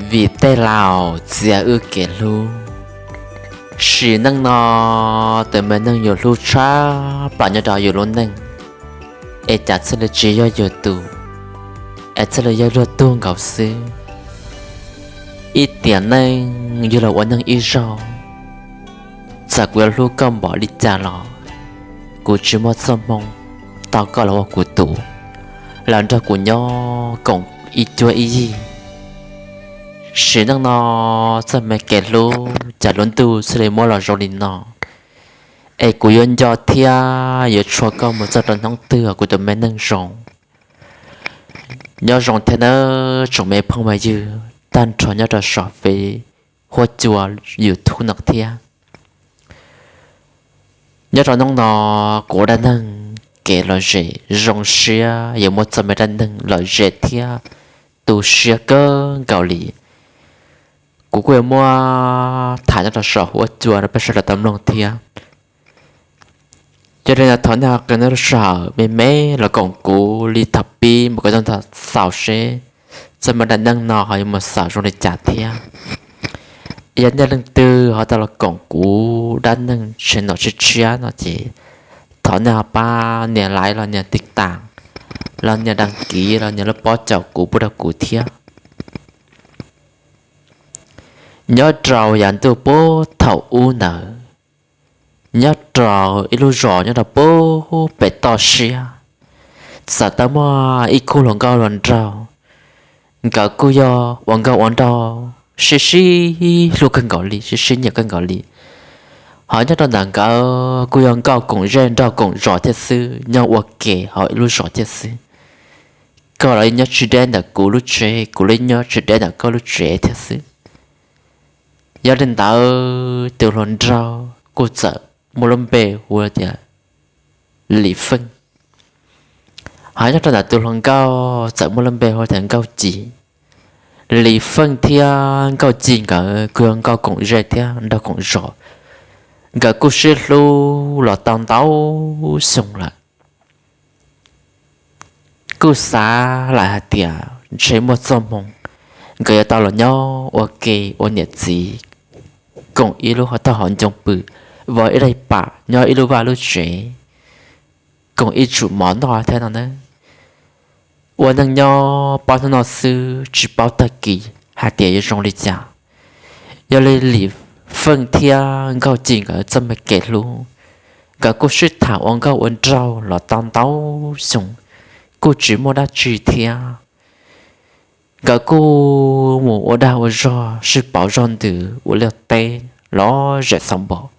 Vim tej laus txiav wb kev hlub. Sim neej no tus me neeg yus hlub tshaj plaws nyob rau yus lub neej, es cas thiaj li tsis yog yus tus, es thiaj li yog luag tug nkaus xwb. Ib tiam neej yug los ua neeg ib zaug, txawm kuv yuav hlub koj npaum li cas los kuv tsis muaj txoj hmoo tau koj los ua kuv tus, los nrog kuv nyob koom ib cuab ib yig. Sim neej no txoj me kev hlub cas lub ntuj thiaj li muab los zoo li no, es kuv yuav nco thiab yuav tshua koj mus txog rau hnub twg kuv tus me neeg zoo. Nyob zoo thiab nawb tsoom me phooj me ywg tag nrho nyob rau saum Face, huab cua, YouTube no thiab. Nyob rau hnub no kuv ua dab neeg kev lom zem zoo siab yuav muab txoj me dab neeg lom zem thiab tu siab kawg nkaus li. Kuv kuj yuav muab tham nyob rau saum huab cua rau peb sawv daws tau mloog thiab. Yog li no thov nej ho qee nej lub sij hawm me me los koom kuv li thaum pib mus kom txog thaum xaus seb txoj me dab neeg no ho yuav mus xaus zoo li cas thiab. Yog nej leej twg ho tau los koom kuv dab neeg tsheb nom tshiab tshiab no ces thov nej ho pab nias like los nias tiv tas los nias đăng ký los nias lub pob caus kuv pub rau kuv thiab. Nyob rau yav ntuj puag thaum ub ntawd, nyob rau ib lub zos nyob rau puag pem toj siab, txawm tau muaj ib khub hluas nkauj hluas nraug, nkawd kuj yog ua nkauj ua nraug sib sib hlub kawg nkaus li, sib sib nyiam kawg nkaus li. Ho nyob rau ntawm nkawd kuj yog nkauj koom zej nraug koom zos thiab xwb, nyob ua ke hauv ib lub zos thiab xwb. Koj los nyob tsis deb ntawm kuv lub tsev, kuv los nyob tsis deb ntawm koj lub tsev thiab xwb. Yog li ntawd tus hluas nraug kuj txawm muaj lub npe hu tias Lis Feej. Ho nyob rau ntawm tus hluas nkauj txawm muaj lub npe hu tias Nkauj Ci. Lis Feej thiab Nkauj Ci nkawd kuj yog nkauj koom zej thiab nraug koom zos. Nkawd kuj sib hlub los tau ntau xyoo lawm. Kuj xav lawm hais tias ntshe muaj txoj hmoo nkawd yuav tau los nyob ua ke ua niam txiv, koom ib lub hauv tauj hauv ncoo pw, vau ib daim pam nyob ib lub vaj lub tsev, koom ib tsum mov noj thiab no na. Ua neej nyob pab hnub no xwb tsis paub tag kis hais tias yuav zoo li cas. Yog li Lis Feej thiab Nkauj Ci nkawd txoj me kev hlub, nkawd kuj sib tham ua nkauj ua nraug los tau ntau xyoo, kuj tsis muaj dab tsi thiab. Nkawd kuj mus ua dag ua zog sib pauv zog ntws ua liaj teb los zem xav npaum,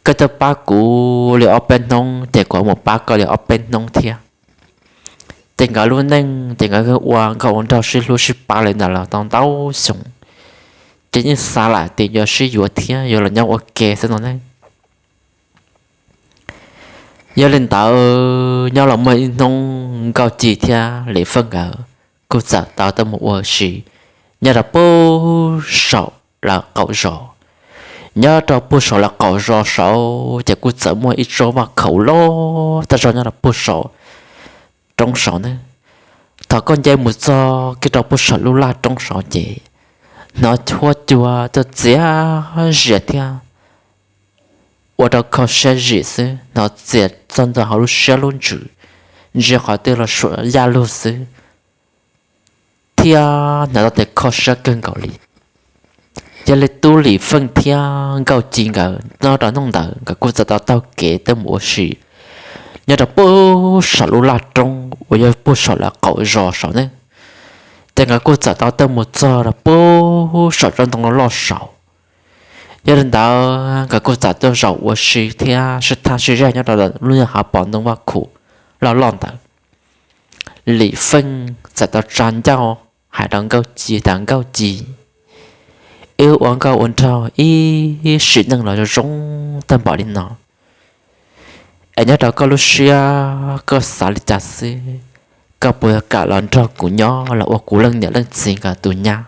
koj tuaj pab kuv li ob peb hnub ces kuv mus pab koj li ob peb hnub thiab. Ces nkawd lub neej ces nkawd ua nkauj ua nraug sib hlub sib pab li ntawd los tau ntau xyoo, ces yeej xav lawm tias yuav sib yuav thiab yuav los nyob ua ke xwb no ne. Yog li ntawd nyob los muaj ib hnub Nkauj Ci thiab Lis Feej nkawd kuj txawm tau tuaj mus ua si nyob rau puag saum lawv qaum zos. Nyob rau puag saum lawv qaum zos saud ces kuj txawm muaj ib tsob vaj khaum loj tag zog nyob rau puag saum roob saud ne. Thaum koj nce mus txog kiag rau puag saum lub laj roob saud ces hnov huab cua tuaj txias zias thiab ua rau kho siab zim xwb, hnov txias txog ntawm hauv lub siab lub ntsws, ntsia qhov twg los suam yaj lug xwb, thiab hnov tau tias kho siab kawg nkaus li. Yog li tub Lis Feej thiab Nkauj Ci nkawd nyob rau hnub ntawd nkawd kuj txawm tau taug kev tuaj mus ua si nyob rau puag saum lub laj roob uas yog puag saum lawv qaum zos saud ne. Ces nkawd kuj txawm tau tuaj mus txog rau puag saum tsob ntoo loj loj saud. Yog li ntawd nkawd kuj txawm tuaj zaum ua si thiab sib thab sib zaj nyob rau lub nyuag hav pos ntoo vaj khaum loj loj ntawd. Lis Feej txawm tau tsa ncauj hais rau Nkauj Ci tias, Nkauj Ci, wb ua nkauj ua nraug ib sim neej los zoo zoo tag npaum li no, es nyob rau koj lub siab koj xav li cas xwb? Koj puas kam los nrog kuv nyob los ua kuv leej niam leej txiv nkawd tus nyab,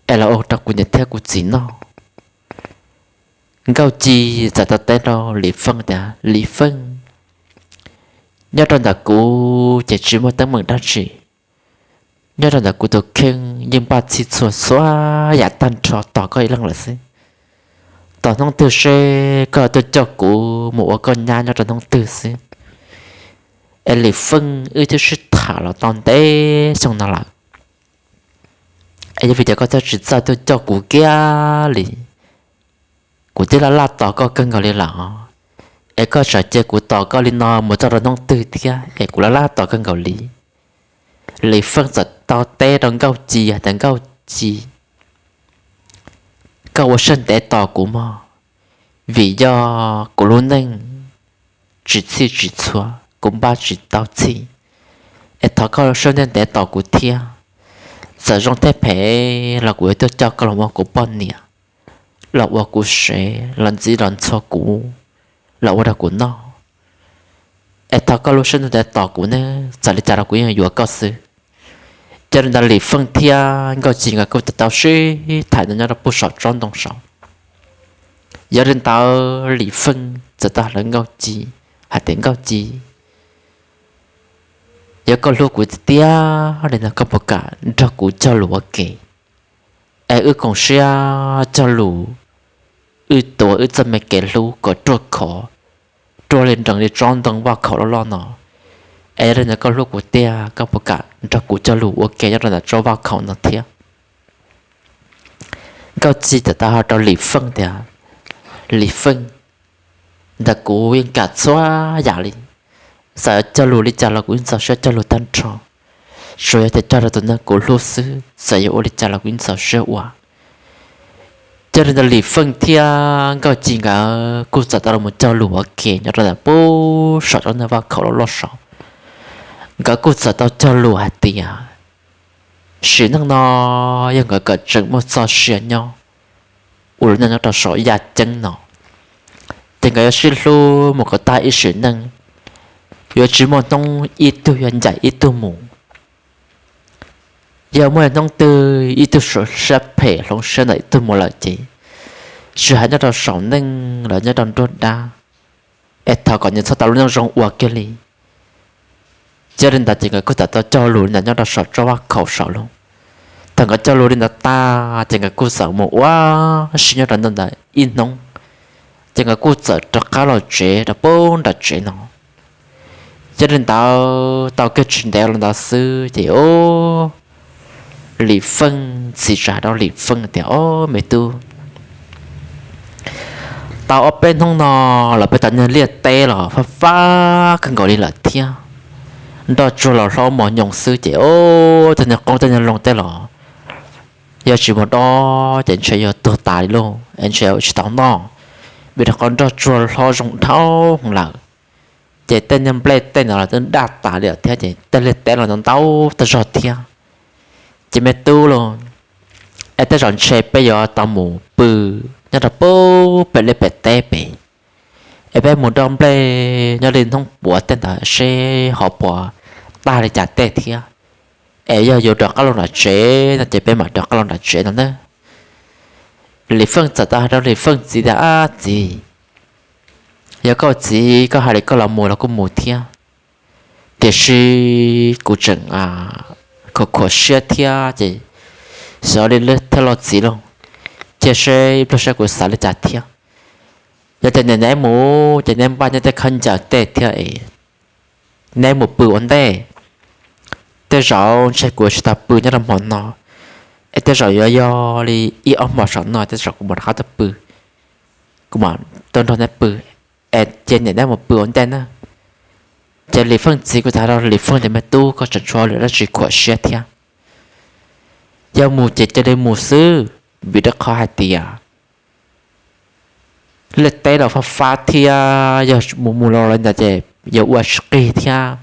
es los ua rau kuv niam thiab kuv txiv noj? Nkauj Ci txawm tau teb rau Lis Feej tias, Lis Feej, nyob rau ntawm kuv ces tsis muaj teeb meem dab tsi. nyob rau ntawm kuv tus kheej yeej npaj txhij txhua txhua yam tag nrho tos koj ib leeg lawm xwb. Tos hnub twg seb koj tuaj coj kuv mus ua koj nyab nyob rau hnub twg xwb. Es Lis Feej, wb twb sib tham los tau ntev xyoo no lawm, es yog vim tias koj thiaj tsis txawj tuaj coj kuv kiag li? Kuv twb laj laj tos koj kawg nkaus li lawm, es koj tseem cia kuv tos koj li no mus txog rau hnub twg thiab? Es kuv laj laj tos kawg nkaus li. Lis Feej txawm tau teb rau Nkauj Ci hais tias, Nkauj Ci, koj ua siab ntev tos kuv mog, vim yog kuv lub neej tsis txhij tsis txhua, kuv npaj tsis tau txhij, es thov koj siab ntev ntev tos kuv thiab. Txawm zoo thiab phem los kuv yuav tuaj coj koj los ua kuv poj niam, los ua kuv sev, los ntxiv los ntxhua kuv, los ua rau kuv noj. Es thov koj lub siab ntev ntev tos kuv ne, txawm li cas los kuv yeej yuav koj xwb. Yog li ntawd Lis Feej thiab Nkauj Ci nkawd kuj tau sib tham nyob rau pem saum tsob ntoo saud. Yog li ntawd Lis Feej txawm tau hais rau Nkauj Ci hais tias, Nkauj Ci, yog koj hlub kuv tiag tiag li no koj puas kam nrog kuv cog lus ua ke, es wb koom siab cog lus, wb tuav wb txoj me kev hlub kom ruaj khov, ruaj li nrees li tsob ntoo vaj khaum loj loj no. Es yog li ntawd koj hlub kuv tiag, koj puas kam nrog kuv cog lus ua ke nyob rau ntawm tsob vaj khaum no thiab? Nkauj Ci txawm tau hais rau Lis Feej tias, Lis Feej, ntawm kuv yeej kam txhua yam li, txawm cog lus li cas los kuv yeej txaus siab cog lus tag nrho, tsuas yog tias cog rau tus neeg kuv hlub xwb, txawm yuav ua li cas los kuv yeej txaus siab ua. Yog li ntawd Lis Feej thiab Nkauj Ci nkawd kuj txawm tau los cog lus ua ke nyob rau ntawm pem saum tsob ntoo vaj khaum loj loj saud. Nkawd kuj txawm tau cog lus hais tias sim neej no yog nkawd kom tseem muaj txoj sia nyob ua lub neej nyob rau saum yaj ceeb no, ces nkawd yuav sib hlub mus kom tag ib sim neej, yuav tsis muaj hnub ib tug yuav ncaim ib tug mus. Yog muaj hnub twg ib tug siab phem hloov siab ntawm ib tug mus lawm ces tsis hais nyob rau saum neej los nyob rau nruab dab, es thov kom nws txhob tau lub neej zoo ua kiag li. Yog li ntawd ces nkawd kuj txawm tau cog lus li ntawd nyob rau saum tsob vaj khaum saud lauj. Thaum nkawd cog lus li ntawd tag ces nkawd kuj txawm mus ua si nyob rau ntawm ntawd ib hnub, ces nkawd kuj txawm rov qab los tsev rau pem nram tsev no. Yog li ntawd tau kiag tsis ntev los ntawd xwb ces Lis Feej txiv txawm hais rau Lis Feej tias, Ob me tub, tau ob peb hnub no los peb tau niag liaj teb los fab fab kawg nkaus li lawm thiab. Nroj tsuag los hlob mos nyoos xwb ces ob tug niag qoob tej niag loo tej los yog tsis mus dob ces ntshe yuav tuag tas li lauj, es ntshe tsis tau noj, vim rau qhov nroj tsuag hlob zoo dhau lawm. Ces tej niag nplej tej no los twb daj tas li lawm thiab ces tej liaj teb los ntau ntau tag zog thiab. Ces me tub lauj, es tej zaum ntshe peb yuav tau mus pw nyob rau pem liaj pem teb pem, es peb mus dob nplej nyob li hnub puav tej ntawd seb ho puas tag li cas tej thiab. Es yog yuav rov qab los nram tsev no ces peb mam rov qab los nram tsev no na. Lis Feej txawm tau hais rau Lis Feej txiv tias, Ab txiv, yog koj txiv koj hais li koj los mus los kuj mus thiab, tiam sis kuv tseem khuam khuam siab thiab ces xyov li thiaj los txiv lauj, cia seb ib pliag seb kuv xav li cas thiab. Yog tias neb mus ces neb npaj neb tej khaub ncaws tej thiab es neb mus pw ua ntej. Tej zaum ntshe kuv yuav tsis tau pw nyob rau hmo no, es tej zaum yuav yog li ib ob hmo saum no tej zaum kuv mam rov qab tuaj pw, kuv mam tuaj nrog neb pw, es cia niam neb mus pw ua ntej na. Ces Lis Feej txiv kuj tau hais rau Lis Feej tias, Me tub, koj tseem tshuav lwm dab tsi khuam siab thiab? Yog mus ces cia li mus xwb, vim rau qhov hais tias liaj teb los fab fab thiab, yog mus mus los li ntawd ces yuav ua tsis qig thiab.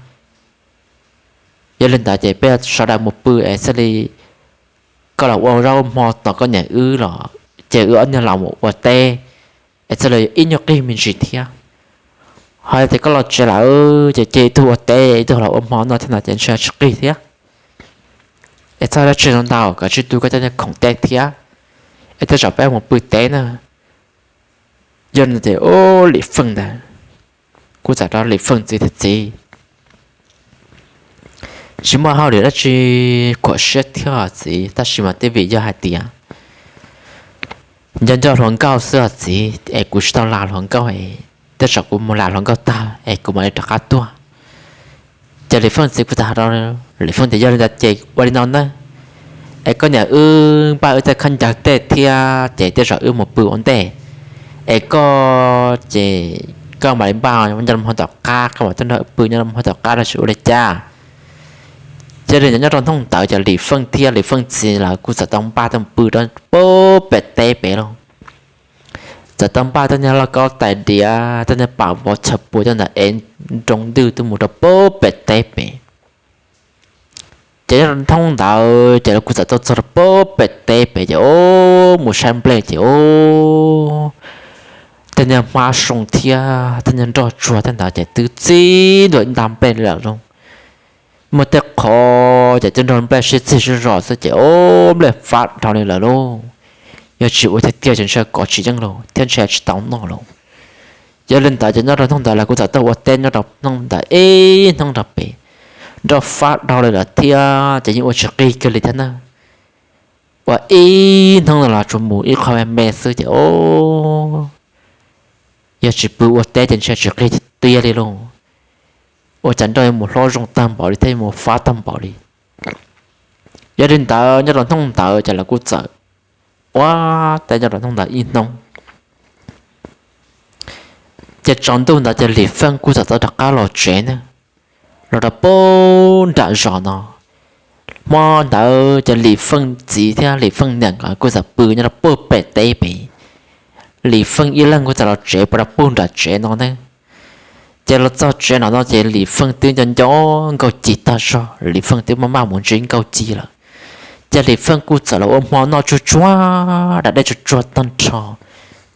Yog li ntawd ces peb sawv daws mus pw es thiaj li koj los ua zaub hmo tos koj niam wb los, ces wb ob niag los mus ua teb, es thiaj li ib nyuag qig me ntsis thiab. Ho yog tias koj los tsev lawm ces cia ib tug ua teb ib tug los ua hmo no thiab no ces ntshe tsis qig thiab. Es txhob dab tsi ntau, koj tsij tu koj cov niag khoom tej thiab, es tej zaum peb mus pw teb na. Yog li ntawd ces Lis Feej ntawd kuj txawm rau Lis Feej txiv tias, Txiv, Tsis muaj hauj lwm dab tsi khuam siab thiab txiv, tab sis mas twb vim yog hais tias nco nco hluas nkauj xwb os txiv, es kuv tsis tau lam hluas nkauj, tej zaum kuv mus lam hluas nkauj tag es kuv mam li rov qab tuaj. Ces Lis Feej txiv kuj txawm hais rau Lis Feej tias yog li ntawd ces ua li no nawb, es koj niam wb npaj wb tej khaub ncaws tej thiab ces tej zaum wb mus pw ua ntej, es koj ces koj mam li npaj nyob rau hmo tom qab, koj mam tuaj nrog wb pw nyob rau hmo tom qab los sis ua li cas. Cia li nyob rau hnub ntawd ces Lis Feej thiab Lis Feej txiv lawv kuj txawm tau npaj tau pw rau pem teb pem lauj. Txawm tau npaj tej niag lauj kaub tais diav, tej niag pam vov chaw pua tej ntawd es nroo ntws tuaj mus rau pem teb pem. Ces nyob rau hnub ntawd ces lawv kuj txawm tau txog rau pem teb pem ces ub mus saib nplej ces ub, tej niag hmab soo thiab tej niag nroj tsuag tej ntawd ces twb txib ntua ib nta nplej li lawm lauj. Muaj tej qhov ces twb nrog nplej sib txig sib zos xwb ces ub nplej fab dhau li lawm lauj. Yog tsis ua tiag tiag ces ntshe kov tsis yeej lauj thiab ntshe tsis tau noj lauj. Yog li ntawd ces nyob rau hnub ntawd lawv kuj txawm tuaj ua teb nyob rau hnub ntawd ib hnub rau pem, nroj fab dhau li lawm thiab ces yeej ua tsis qig kiag li thiab na. Ua ib hnub no los tsuas mus ib qho me me xwb ces ub, yog tsis pw ua teb ces ntshe tsis qig tiag li lauj. Ua cas nroj yuav mus hlob zoo tag npaum li thiab yuav mus fab tag npaum li. Yog li ntawd nyob rau hnub ntawd ces lawv kuj txawm ua teb nyob rau hnub ntawd ib hnub. Ces tsaus ntuj ntawd ces Lis Feej kuj txawm tau rov qab los tsev na, los rau pem nram zos no. Hmo ntawd ces Lis Feej txiv thiab Lis Feej niam nkawd kuj txawm pw nyob rau pem teb pem. Lis Feej ib leeg kuj txawm los tsev pw rau pem nram tsev no na. Ces los txog tsev no no ces Lis Feej twb nco nco Nkauj Ci tag zog, Lis Feej twb maj maj mus ntsib Nkauj Ci lawm. Ces Lis Feej kuj txawm los ua hmo noj tsuag tsuag, da dej tsuag tsuag tag nrho,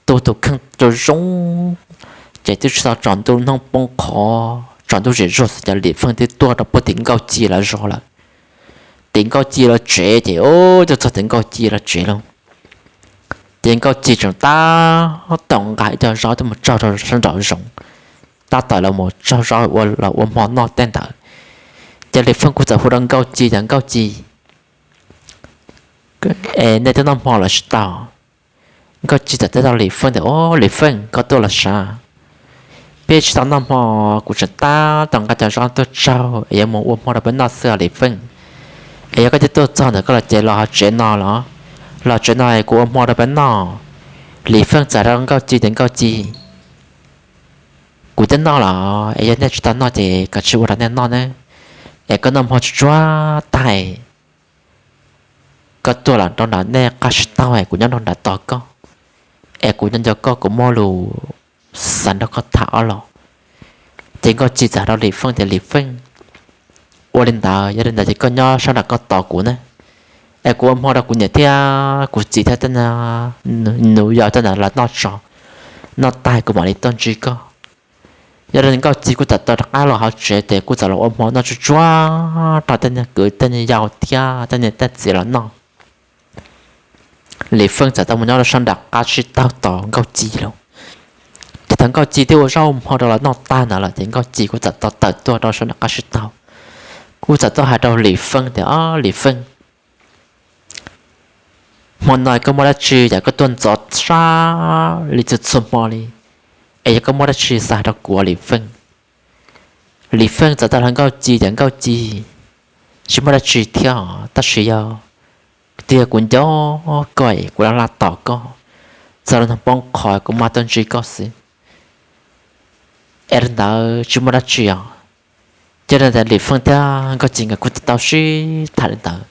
tu tus kheej zoo zoo, ces twb tsis tau tsaus ntuj, hnub poob qho, tsaus ntuj zem zuag xwb ces Lis Feej twb tuaj rau pem tim Nkauj Ci lawv zos lawm. Tim Nkauj Ci lawv tsev ces ub, tuaj txog tim Nkauj Ci lawv tsev lauj. Ces Nkauj Ci tseem tab tom nqa ib co zaub tuaj mus tsaug rau sab nraum zoov, tab tom los mus tsaug zaub ua los ua hmo noj tej ntawd. Ces Lis Feej kuj txawm hu rau Nkauj Ci tias Nkauj Ci, es nej twb noj hmo los tsis tau? Nkauj Ci txawm teb rau Lis Feej tias, Au, Lis Feej, koj tuaj los sav? Peb tsis tau noj hmo, kuv tseem tab tom nqa cov zaub tuaj tsaug es yuav mus ua hmo rau peb noj xwb os Lis Feej. Es yog koj twb tuaj txog ntawm koj lawv tsev los hauv tsev no los, los tsev no es kuv ua hmo rau peb noj. Lis Feej txawm hais rau Nkauj Ci tias, Nkauj Ci, kuv twb noj los, es yog nej tsis tau noj ces kav tsij ua rau nej noj nawb. Es koj noj hmo tsuag tsuag tag, koj tuaj los rau nram nej qab tsib taug es kuv nyob rau nram tos koj, es kuv nco nco koj, kuv muaj lus xav nrog koj tham ob los. Ces Nkauj Ci txawm hais rau Lis Feej tias, Lis Feej, ua li ntawd, yog li ntawd ces koj nyob sab nram koj tos kuv na, es kuv ua hmo rau kuv niam thiab kuv txiv thiab tej niag nus yau tej ntawd los noj tso, noj tag kuv mam li tuaj ntsib koj. Yog li Nkauj Ci kuj txawm tau rov qab los hauv tsev ces kuj txawm los ua hmo noj tsuag tsuag rau tej niag kwv tej niag yau thiab tej niag tej txiv los noj. Lis Feej txawm tau mus nyob rau sab nram qab tsib taug tos Nkauj Ci lauj. Ces thaum Nkauj Ci twb ua zaub ua hmo rau lawv noj tag ntawd lawm ces Nkauj Ci kuj txawm tau tawm tuaj rau sab nram qab tsib taug, kuj txawm tuaj hais rau Lis Feej tias, Au, Lis Feej, hmo no koj muaj dab tsi cas koj tuaj ntxov sab li txhua txhua hmo li? Es yog koj muaj dab tsi xav hais rau kuv, Lis Feej? Lis Feej txawm tau hais rau Nkauj Ci tias, Nkauj Ci, tsis muaj dab tsi thiab os, tab sis yog tiag kuv nco koj es kuv laj laj tos koj, txog lub hnub poob qho kuv mam tuaj ntsib koj xwb. Es li ntawd tsis muaj dab tsi os. Ces li ntawd Lis Feej thiab Nkauj Ci nkawd kuj tau sib tham li ntawd.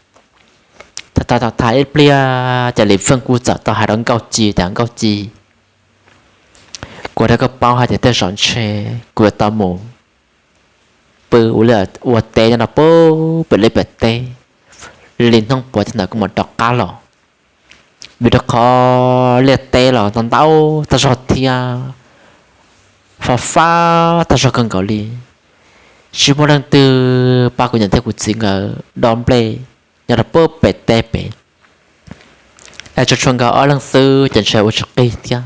Tham tham tham ib pliag ces Lis Feej kuj txawm tau hais rau Nkauj Ci tias, Nkauj Ci, kuv hais rau koj paub hais tias tej zaum ntshe kuv yuav tau mus pw ua liaj ua teb nyob rau pem liaj pem teb li hnub puav tag ntawd kuv mam rov qab los, vim rau qhov liaj teb los ntau ntau tag zog thiab fab fab tag zog kawg nkaus li. Tsis muaj leej twg pab kuv niam thiab kuv txiv nkawd dob nplej nyob rau pem teb pem. Es tsuas tshuav nkawd ob leeg xwb ces ntshe ua tsis qig thiab.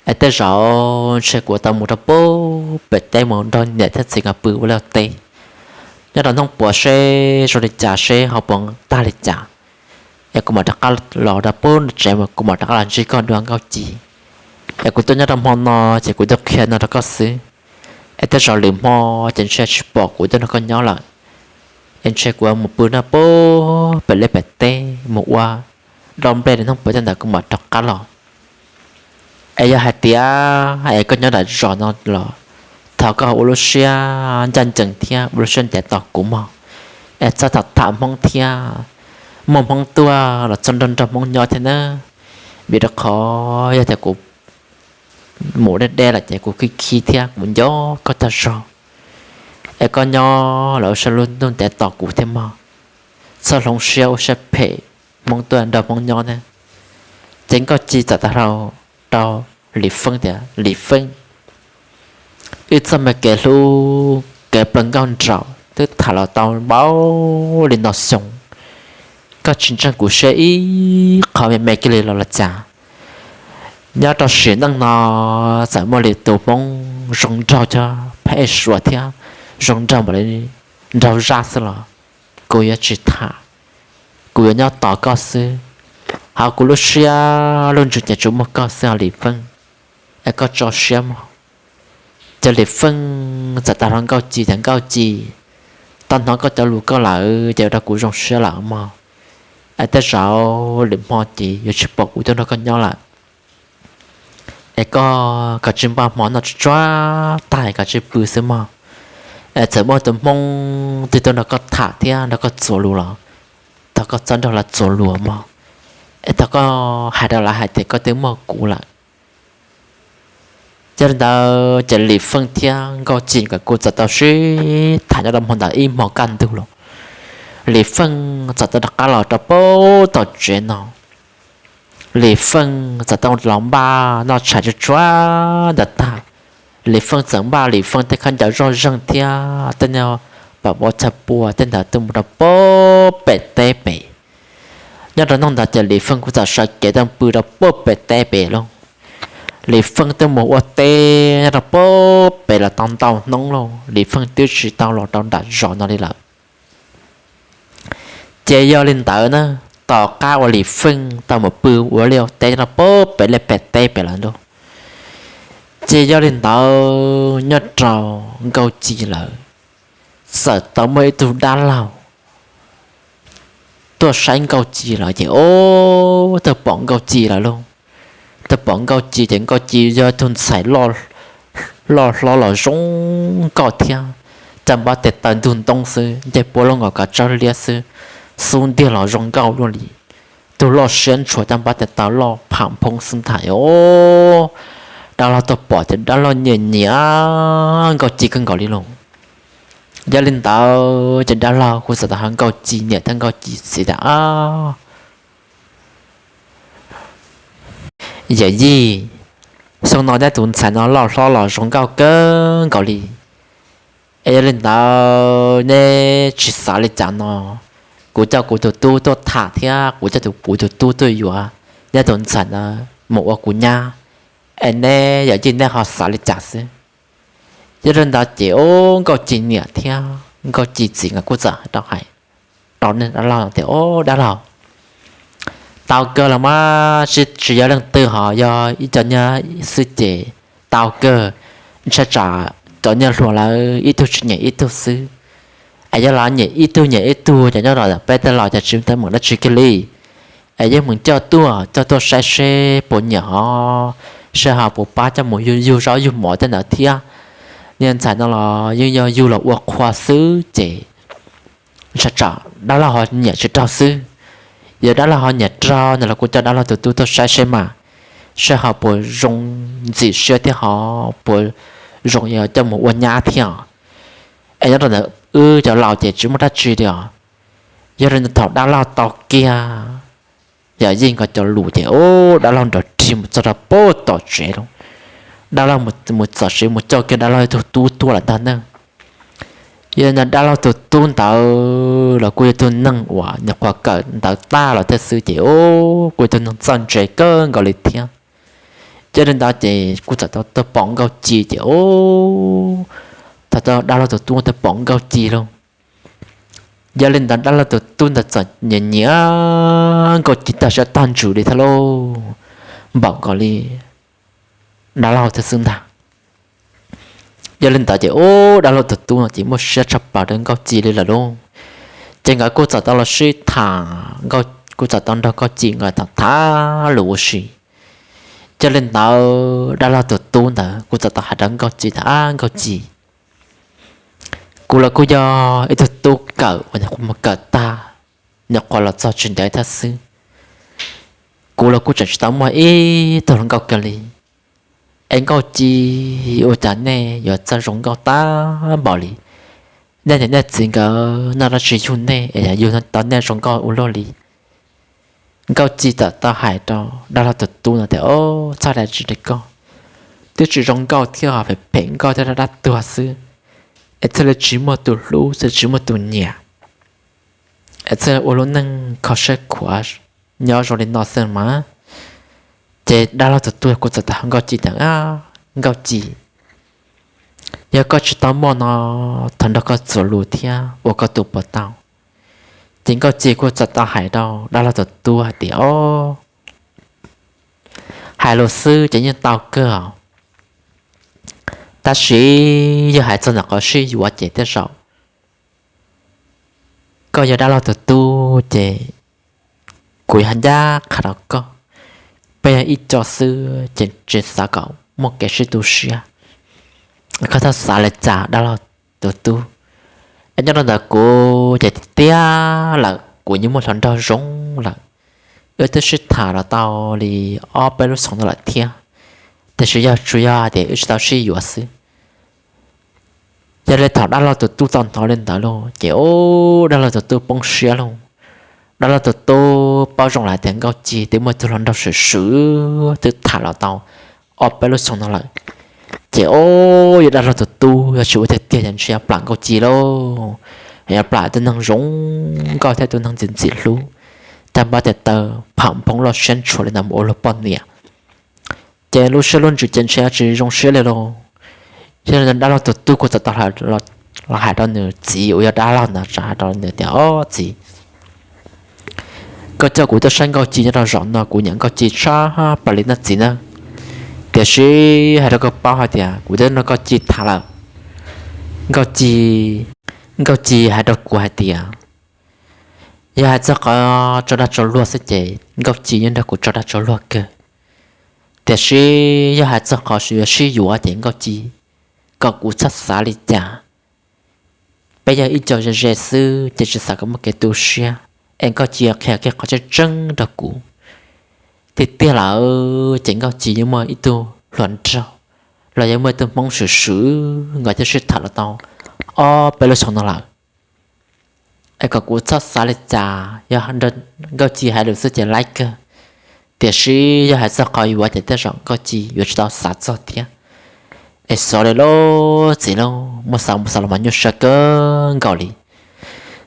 Es tej zaum ntshe kuv tau mus rau pem teb mus nrog niam thiab txiv nkawd pw ua liaj teb. nyob rau hnub puav seb zoo li cas, seb ho puas tag li cas, es kuv mam rov qab los rau pub tsev mas kuv mam rov qab los ntsib koj dua Nkauj Ci. Es kuv tuaj nyob rau hmo no ces kuv tuaj qhia no rau koj xwb. Es tej zaum lwm hmo ces ntshe tsis pom kuv tuaj nrog koj nyob lawm, es ntshe kuv mus pw noj pub pem liaj pem teb mus ua dab nplej li hnub puav tej ntawd kuv mam rov qab los. Es yog hais tias es koj nyob nram zos no los thov koj ua lub siab ncaj ncees thiab ua lub siab ntev tos kuv mog. Es txhob tham tham Hmoob thiab, muaj Hmoob tuaj los txhob nrog nrog Hmoob nyob thiab na. Vim rau qhov yog tias kuv mus deb deb lawm ces kuv khib khib thiab kuv nco koj tag zog. Es koj nyob los ua siab lub ntuj ntev tos kuv thiab mog. Txhob hloov siab ua siab phem, Hmoob tuaj nrog Hmoob nyob ne. Ces Nkauj Ci txawm tau hais rau Lis Feej tias, Lis Feej, wb txoj me kev hlub kev plaws nkauj nraug twb tham los tau npaum li no xyoo, koj tsis ntseeg kuv siab ib qho me me kiag li los los cas? Nyob rau sim neej no txawm muaj li tus Hmoob zoo nraug cov phem suav thiab zoo nraug npaum li nraug zaj xwb los kuv yuav tsis tham, kuv yuav nyob tos koj xwb. Hauv kuv lub siab lub ntsws ces tsuas muaj koj xwb os Lis Feej, es koj tso siab mog. Ces Lis Feej txawm tau hais rau Nkauj Ci tias, Nkauj Ci, tau hnov koj cov lus koj lawm ces ua rau kuv zoo siab lawm mog. Es tej zaum lwm hmo ces yuav tsis pom kuv tuaj nrog koj nyob lawm. Es koj kav tsij npaj hmo noj tsuag tsuag tag kav tsij pw xwb mog. Es txawm muaj tus Hmoob twg tuaj nrog koj tham thiab nrog koj txuas lus los thov koj txhob nrog lawv txuas lus mog. Es thov koj hais rau lawv hais tias koj twb muaj kuv lawm. Yog li ntawd ces Lis Feej thiab Nkauj Ci nkawd kuj txawm tau sib tham nyob rau hmo ntawd ib hmos kaj ntug los, Lis Feej txawm tau rov qab los rau pem tom tsev no. Lis Feej txawm tau los npaj noj tshais tsuag tsuag ntawd tag, Lis Feej txawm npaj Lis Feej tej khaub ncaws zoj zeeg thiab tej nyuag pam vov chaw pua tej ntawd tuaj mus rau pem teb pem. Nyob rau hnub ntawd ces Lis Feej kuj txawm sawv kev tuaj pw rau pem teb pem lauj. Lis Feej twb mus ua teb nyob rau pem los tau ntau hnub lauj, Lis Feej twb tsis tau los rau nram zos no li lawm. Ces yog li ntawd na, tom qab uas Lis Feej tau mus pw ua liaj teb nyob rau pem liaj pem teb pem lawm lauj, ces yog li ntawd nyob rau Nkauj Ci lawm, txawm tau muaj ib tug dab laug tuaj saib Nkauj Ci lawm ces ob tug pom Nkauj Ci lawm lauj. Tug pom Nkauj Ci ces Nkauj Ci yog tug ntxhais loj hlob los zoo nkauj thiab, caj npab tes taw ntug ntoob xwb, ncej puab loj nkaus kav tsawb liab xwb, xub ntiag los zoo nkauj luaj li. Tug loj siab ntshua caj npab tes taw loj pham phoob xwb ntag os. Dab laug tuaj pom ces dab laug nyiam nyiam Nkauj Ci kawg nkaus li lauj. Yog li ntawd ces dab laug kuj txawm tau hais Nkauj Ci niam thiab Nkauj Ci txiv tias, Yawm yij, xyoo no neb tus ntxhais no loj hlob los zoo nkauj kawg nkaus li. Es yog li ntawd neb tsis xav li cas no, kuv coj kuv tus tub tuaj tham thiab kuv coj kuv tus tub tuaj yuav neb tus ntxhais ntawd mus ua kuv nyab. Es neb yawm yij neb ho xav li cas xwb? Yog li ntawd ces ub Nkauj Ci niam thiab Nkauj Ci txiv nkawd kuj txawm tau hais rau dab laug tias, Ub dab laug, tau kawg los mas, tsis yog leej twg ho yog ib co nyiaj xwb ces tau kawg. Ntshai tsam cov nyiaj hluas lawv ib tug tsis nyiam ib tug xwb. Es yog lawv nyiam ib tug nyiam ib tug ces nyob rau peb tej laus ces tsis teeb meem dab tsi kiag li. Es yeej meem coj tuaj, coj tuaj saib seb puas nyiam ho, seb ho puas pab coj mus yug zaub yug mov tej ntawd thiab. Niag ntxhais no los yeej yog yug los ua qhua xwb ces ntshai tsam dab laug ho nyiam tsis raug xwb. Yog dab laug ho nyiam raug no los kuv coj dab laug tus tub tuaj saib seb mas, seb ho puas zoo ntxim siab thiab ho puas zoo coj mus ua nyab thiab. Es nyob rau ntawd wb cov laus ces tsis muaj dab tsi li os. Yog li ntawd thaum dab laug tau kiag yawm yij nkawd cov lus ces ub dab laug nrov rig mus txog rau pem tom tsev lauj. Dab laug mus txog tsev mus coj kiag dab laug ib tug tub tuaj lawm ntag na. Yog li ntawd dab laug tus tub ntawd los kuj yog tug neeg uas nyuam qhuav kawm ntawv tag los thiab xwb ces ub kuj yog tug neeg txawj ntse kawg nkaus li thiab. Yog li ntawd ces kuj txawm tau tuaj pom Nkauj Ci ces ub, thaum dab laug tus tub tuaj pom Nkauj Ci lauj, Yog li ntawd dab laug tus tub ntawd txawm nyiam nyiam Nkauj Ci tag siab tag ntsws li thiab lauj, npaum nkaus li dab laug thiab xwb ntag. Yog li ntawd ces ub, dab laug tus tub no ces muaj siab tshaj plaws rau Nkauj Ci li lawm lauj. Ces nkawd kuj txawm tau los sib tham, kuj txawm tau nrog Nkauj Ci nkawd tham tham lus ua si. Yog li ntawd dab laug tus tub ntawd kuj txawm tau hais rau Nkauj Ci tias, Ab Nkauj Ci, kuv los kuj yog ib tug tub kawm uas nyuam qhuav mus kawm tag, nyuam qhuav los txog tsis ntev thiab xwb. Kuv los kuj tseem tsis tau muaj ib tug hluas nkauj kiag li. Es Nkauj Ci, ua cas nej yuav txawj zoo nkauj tag npaum li? Nej niam nej txiv nkawd noj dab tsi yug nej es yug tau nej zoo nkauj ua luaj li? Nkauj Ci txawm tau hais rau dab laug tus tub no tias, Ob, txhob hais tsis li koj, twb tsis zoo nkauj thiab, phem phem nkauj thiab dab dab tuag xwb, es thiaj li tsis muaj tus hlub, thiaj li tsis muaj tus nyiam, es thiaj ua lub neej kho siab khuav nyob zoo li no xwb mas. Ces dab laug tus tub kuj txawm tau hais Nkauj Ci tias, Nkauj Ci, yog koj tsis tau muaj no, thov nrog koj txuas lus thiab ua koj tus puas tau? Ces Nkauj Ci kuj txawm tau hais rau dab laug tus tub hais tias, Ob, hais lus xwb ces yeej tau kawg os, tab sis yog hais txog ntawm qhov sib yuav ces tej zaum koj yog dab laug tus tub ces kuv yog ncaj qha rau koj, peb yog ib co xwb ces tsis xav kom muaj kev sib tu siab. Koj txhob xav li cas dab laug tus tub. Es nyob rau ntawm kuv ces tiag tiag lawm kuv yeej muaj hluas nraug zoo lawm. Wb twb sib tham los tau li ob peb lub xyoo no lawm thiab, tiam sis yog tsuas yog tias wb tsis tau sib yuav xwb. Yog li thaum dab laug tus tub tau hnov li ntawd lauj ces ub, dab laug tus tub poob siab lauj. Dab laug tus tub paub zoo lawm tias Nkauj Ci twb muaj tus hluas nraug swm swm twb tham los tau ob peb lub xyoo no lawm. Ces ub, yog dab laug tus tub yog tsis ua tiag tiag ces ntshe yuav plam Nkauj Ci lauj, yuav plam tus neeg zoo nkauj thiab tus neeg ntxim ntxim hlub, tag npab tias taw pham nphoo loj siab ntshua li ntawd mus ua luag poj niam. Ces lub siab lub ntsws ces ntshe tsis zoo siab li lauj. Yog li ntawd dab laug tus tub kuj txawm tau los hais rau nws txiv uas yog dab laug ntawd, txawm hais rau nws tias, Ob txiv, koj coj kuv tuaj saib Nkauj Ci nyob rau zaum no kuv nyiam Nkauj Ci tshaj plaws li nawb txiv nawb. Tiam sis hais rau koj paub hais tias kuv twb nrog Nkauj Ci tham lawm. Nkauj Ci, Nkauj Ci hais rau kuv hais tias yog hais txog qhov tso dag tso luag xwb ces Nkauj Ci yeej nrog kuv tso dag tso luag kawg. Tiam sis yog hais txog qhov yuav sib yuav ces Nkauj Ci kom kuv txhob xav li cas. Peb yog ib co ze ze xwb ces tsis xav kom muaj kev tu siab, es Nkauj Ci qhia kiag qhov tseeb tseeb rau kuv. Tiag tiag lawm ces Nkauj Ci yuav muaj ib tug hluas nraug los yog muaj ib tug Hmoob swm swm nkawd twb sib tham los tau ob peb lub xyoo no lawm. Es kom kuv txhob xav li cas, yog Nkauj Ci hais lus xwb ces laib kawg. Tiam sis yog hais txog qhov yuav ces tej zaum Nkauj Ci yuav tsis tau xav txog thiab. Es xyov li lauj txiv lauj, muab xav mus xav los mas nyuaj siab kawg nkaus li.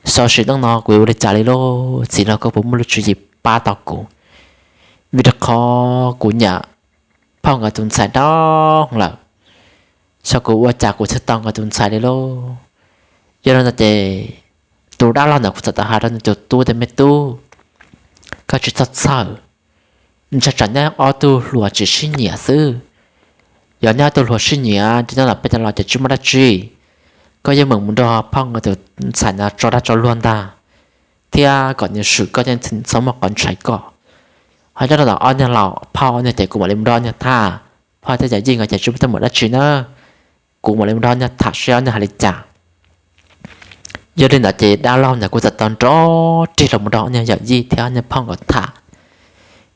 Xyov sim neej no kuv yuav ua li cas li lauj txiv lauj, koj puas muaj lub tswv yim pab tau kuv? Vim rau qhov kuv nyiam phauj nkawd tus ntxhais dab lawm, xyov kuv ua cas kuv thiaj tau nkawd tus ntxhais li lauj. Yog li ntawd ces tus dab laug ntawd kuj txawm tau hais rau nws tus tub tias, Me tub, koj tsis txhob txhawj, ntshe tsam neb ob tug hluas tsis sib nyiam xwb. Yog neb ob tug hluas sib nyiam ces nyob ntawm peb cov laus ces tsis muaj dab tsi. Koj yeej meem mus nrog phauj nkawd tus ntxhais ntawd tso dag tso luag ntag, thiab kom nws swm koj thiab txhob muaj qhov ntshai koj. Ho nyob rau ntawm ob niag laus phauj ob niag ces kuv mam li mus nrog ob niag tham, phauj thiab yawm yij nkawd ces tsis muaj teeb meem dab tsi na, kuv mam li mus nrog ob niag tham seb ob niag hais li cas. Yog li ntawd ces dab laug ntawd kuj txawm tau nrov rig los mus nrog ob niag yawm yij thiab ob niag phauj nkawd tham.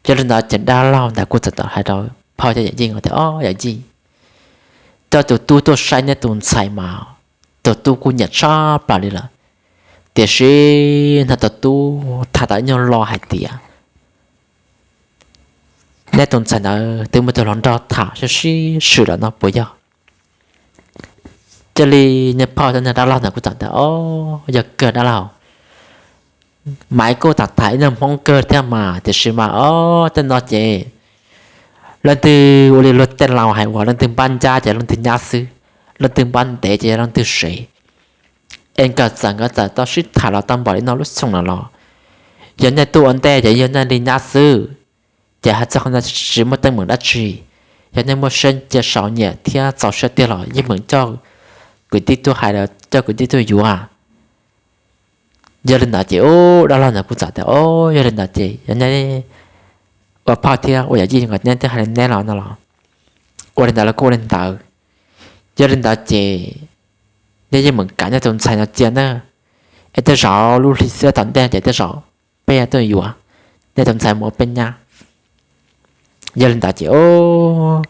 Yog li ntawd ces dab laug ntawd kuj txawm tau hais rau phauj thiab yawm yij nkawd tias, Ob yawm yij, coj tus tub tuaj saib neb tus ntxhais mas tus tub kuj nyiam tshaj plaws li lawm. Tiam sis hnov tus tub tham tau ib nyuag lo hais tias neb tus ntxhais ntawd twb muaj tus hluas nraug tham sib sib swm lawm no puas yog? Cia li niag phauj thiab niag dab laug ntawd kuj txawm tias, Ob, yog kawg dab laug, mas kuj tham tham ib nyuag Hmoob kawg thiab mas, tiam sis mas ob tej no ces leej twg ua li luag tej laus hais uas leej twg npab ncab ces leej twg nyab xwb, leej twg npab ntev ces yog leej twg sev. Es nkawd txawm, nkawd txawm tau sib tham los tau npaum li no lub xyoo no los, yog nej tuaj ua ntej ces yog nej li nyab xwb, ces hais txog qhov no tsis muaj teeb meem dab tsi. Yog nej muaj siab cia saum nyiam thiab txaus siab tiag los yeej meem coj kwv tij tuaj hais, coj kwv tij tuaj yuav. Yog li ntawd ces ub, dab laug ntawd kuj txawm tias, o, yog li ntawd ces yog nej ua phauj thiab ua yam yij nkaus, neb twb hais li neb los no los, ua li ntawd los kuj ua li ntawd. Yog li ntawd ces nej yeej meem kam neb tus ntxhais no cia na, es tej zaum lub hli xiab tom ntej ces tej zaum peb tuaj yuav neb tus ntxhais mus ua peb nyab. Yog li ntawd ces, o,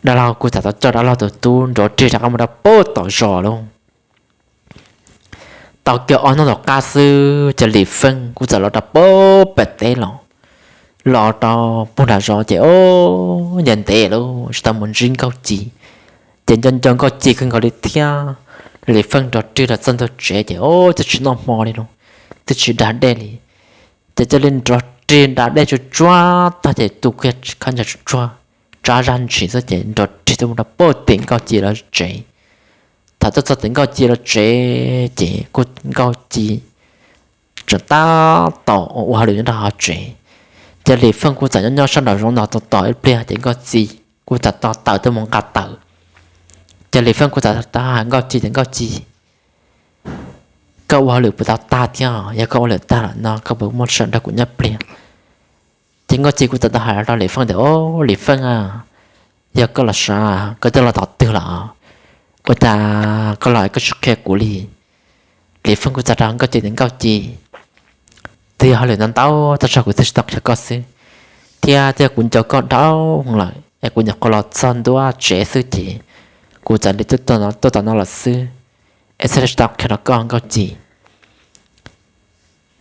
dab laug kuj txawm tau coj dab laug tus tub nrov rig rov qab mus rau pem tom zos lauj. Tau kiag ob hnub tom qab xwb ces Lis Feej kuj txawm los rau pem pem teb los, los rau pem nram zos ces, o, ntev ntev lawm tsis tau mus ntsib Nkauj Ci. Ces nco nco Nkauj Ci kawg nkaus li thiab. Lis Feej nrov rig los txog ntua tsev ces, o, twb tsis noj hmo li lauj, twb tsis da dej li. Ces cia li nrov rig da dej tsuag tsuag tag ces tu kiag khab ncaws tsuag tsuag, tsab zaj ntshis xwb ces nrov rig tuaj mus rau pem tim Nkauj Ci lawv tsev. Thaum tuaj txog tim Nkauj Ci lawv tsev ces kuj Nkauj Ci tseem tab tom ua hauj lwm nyob rau hauv tsev. Ces Lis Feej kuj txawm nyob nyob sab nraum zoov no tos tos ib pliag ces Nkauj Ci kuj txawm tau tawm tuaj mus nqa taws. Ces Lis Feej kuj txawm tau hais Nkauj Ci tias, Nkauj Ci, koj ua hauj lwm puas tau tag thiab? Yog koj ua hauj lwm tag lawm no koj puas muaj sij hawm nrog kuv nyob pliag? Ces Nkauj Ci kuj txawm tau hais rau Lis Feej tias, o, Lis Feej a, yog koj los sav, koj twb los tom twg lawm? Ua cas koj los koj tsis qhia kuv li? Lis Feej kuj txawm rau Nkauj Ci tias, Nkauj Ci, twb yog hauj lwm ntau ntau tab sis kuv thiaj tsis tau qhia koj xwb, thiab twb yog kuv nco koj dhau lawm es kuv nyuam qhuav los txog ntua tsev xwb ces kuv txawm li tuaj tom no lawm xwb, es thiaj li tsis tau qhia rau koj Nkauj Ci.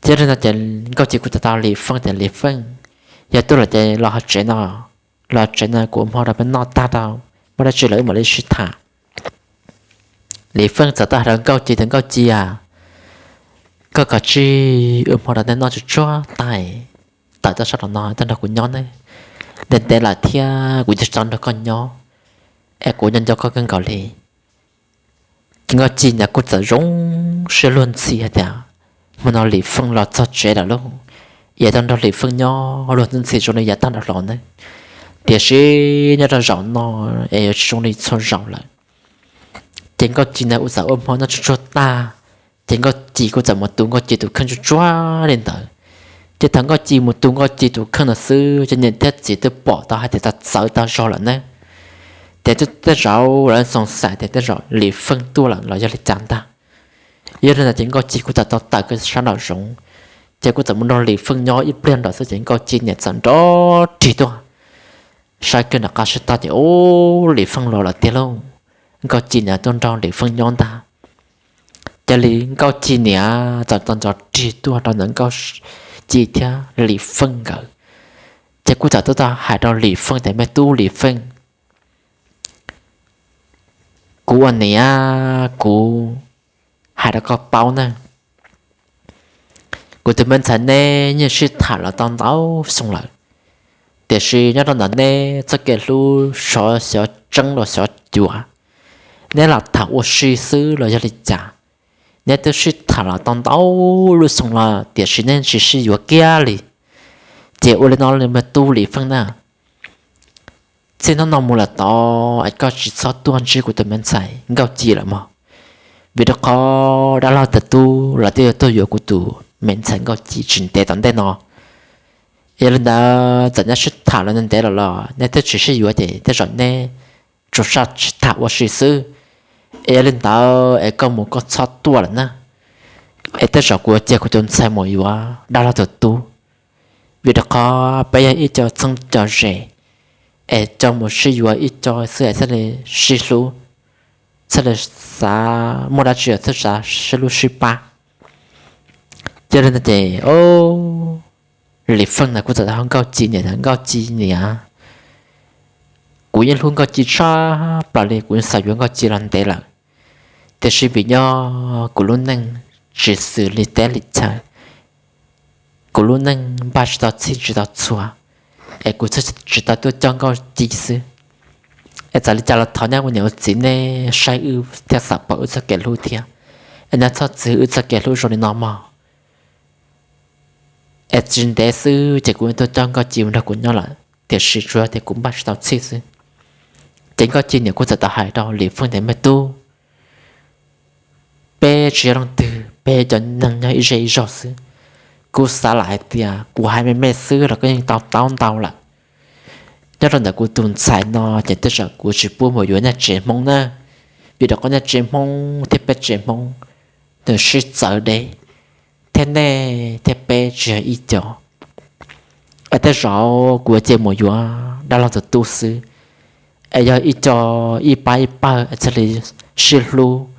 Thiab li no ces Nkauj Ci kuj txawm tau Lis Feej tias, Lis Feej, yog tuaj lawm ces los hauv tsev no, los tsev no kuv ua hmo rau peb noj tag rau, muaj dab tsi los wb mam li sib tham. Lis Feej txawm tau hais rau Nkauj Ci tias, Nkauj Ci a, koj kav tsij ua hmo rau nej noj tsuag tsuag tag, tawm tuaj sab nraum no tuaj nrog kuv nyob nawb. Ntev ntev lawm thiab kuv yeej tsis tau nrog koj nyob, es kuv nco nco koj kawg nkaus li. Ces Nkauj Ci niam kuj txawm zoo siab luag ntxhi hais tias, hmo no Lis Feej los txog tsev lawm lauj, yav tau nrog Lis Feej nyob luag ntxhi zoo li yav tag nrho los nawb. Tiam sis nyob rau zaum no es yuav tsis zoo li txhua zaus lawm. Ces Nkauj Ci niam kuj txawm ua hmo noj tsuag tsuag tag, ces Nkauj Ci kuj txawm mus tu Nkauj Ci tus kheej tsuag tsuag li ntawd. Ces thaum Nkauj Ci mus tu Nkauj Ci tus kheej no xwb ces niam thiab txiv twb pom tau hais tias txawv tag zog lawm nawb. Ces tej zaum lawv xoom xaim tias tej zaum Lis Feej tuaj lawm los yog li cas ntag. Yog li ntawd ces Nkauj Ci kuj txawm tau tawm kiag sab nraum zoov, ces kuj txawm mus nrog Lis Feej nyob ib pliag nraum xwb ces Nkauj Ci niam txawm nrov rig tuaj. Saib kiag nram qab sib tog ces, ub, Lis Feej los lawm tiag lauj. Nkauj Ci niam tuaj nrog Lis Feej nyob ntag. Ces Nkauj Ci niam txawm tau nrov rig tuaj rau ntawm Nkauj Ci thiab Lis Feej nkawd. Ces kuj txawm tuaj tau hais rau Lis Feej tias, me tub Lis Feej, kuv ua niam kuv hais rau koj paub na, kuv tus me ntxhais neb yeej sib tham los tau ntau xyoo lawm, tiam sis nyob rau ntawm neb txoj kev hlub xyov xyov tseeb los xyov cuav, neb lam tham ua si xwb los yog li cas? Neb twb sib tham los tau ntau lub xyoo los tiam sis neb tsis sib yuav kiag li. Ces ua li no me tub Lis Feej na, txij hnub no mus lawm tod es koj tsis txhob tuaj ntsib kuv tus me ntxhais Nkauj Ci lawm mog, vim rau qhov dab laug tus tub los twb yuav tuaj yuav kuv tus me ntxhais Nkauj Ci tsis ntev tom ntej no. Yog li ntawd txawm neb sib tham los ntev los los neb twb tsis sib yuav ces tej zaum neb tsuas sib tham ua si xwb. Es yog li ntawd es koj mus koj txhob tuaj lawm na, es tej zaum kuv yuav cia kuv tus ntxhais mus yuav dab laug tus tub, vim rau qhov peb yog ib co txheeb co ze, es co mus sib yuav ib co xwb es thiaj li sib hlub, thiaj li xav muaj dab tsi thiaj xav sib hlub sib pab. Yog li ntawd ces Lis Feej ntawd kuj txawm hais Nkauj Ci niam tias, Nkauj Ci niam, kuv yeej hlub Nkauj Ci tshaj plaws li, kuv yeej xav yuav Nkauj Ci los ntev lawm, tiam sis vim nyob kuv lub neej tsis xws li teb li chaw, kuv lub neej npaj tsis tau txhij tsis tau txhua, es kuv thiaj tsis tau tuaj coj Nkauj Ci xwb. Es txawm li cas los thov nyob ua niam ua txiv nej saib wb thiab xam pom wb txoj kev hlub thiab, Es neb txhob txwv wb txoj kev hlub zoo li no mog. Es tsis ntev xwb ces kuv tuaj coj Nkauj Ci mus nrog kuv nyob lawm, tiam sis tsuas yog tias kuv npaj tsis tau txhij xwb. Ces Nkauj Ci niam kuj txawm tau hais rau Lis Feej tias, Me tub, peb tsis yog leej twg, peb yog cov neeg nyob ib zej ib zog xwb. Kuv xav lam hais tias kuv hais me me xwb los koj yeej to taub ntau lawm. Nyob rau ntawm kuv tus ntxhais no ces tej zaum kuv tsis pub mus yuav nej tsev Hmoob na, vim rau qhov nej tsev Hmoob thiab peb tsev Hmoob nws sib txawv deb, thiab nej thiab peb tsis yog ib co. Es tej zaum kuv yuav cia mus yuav dab laug tus tub xwb, es yog ib co ib pab ib pawg es thiaj li sib hlub,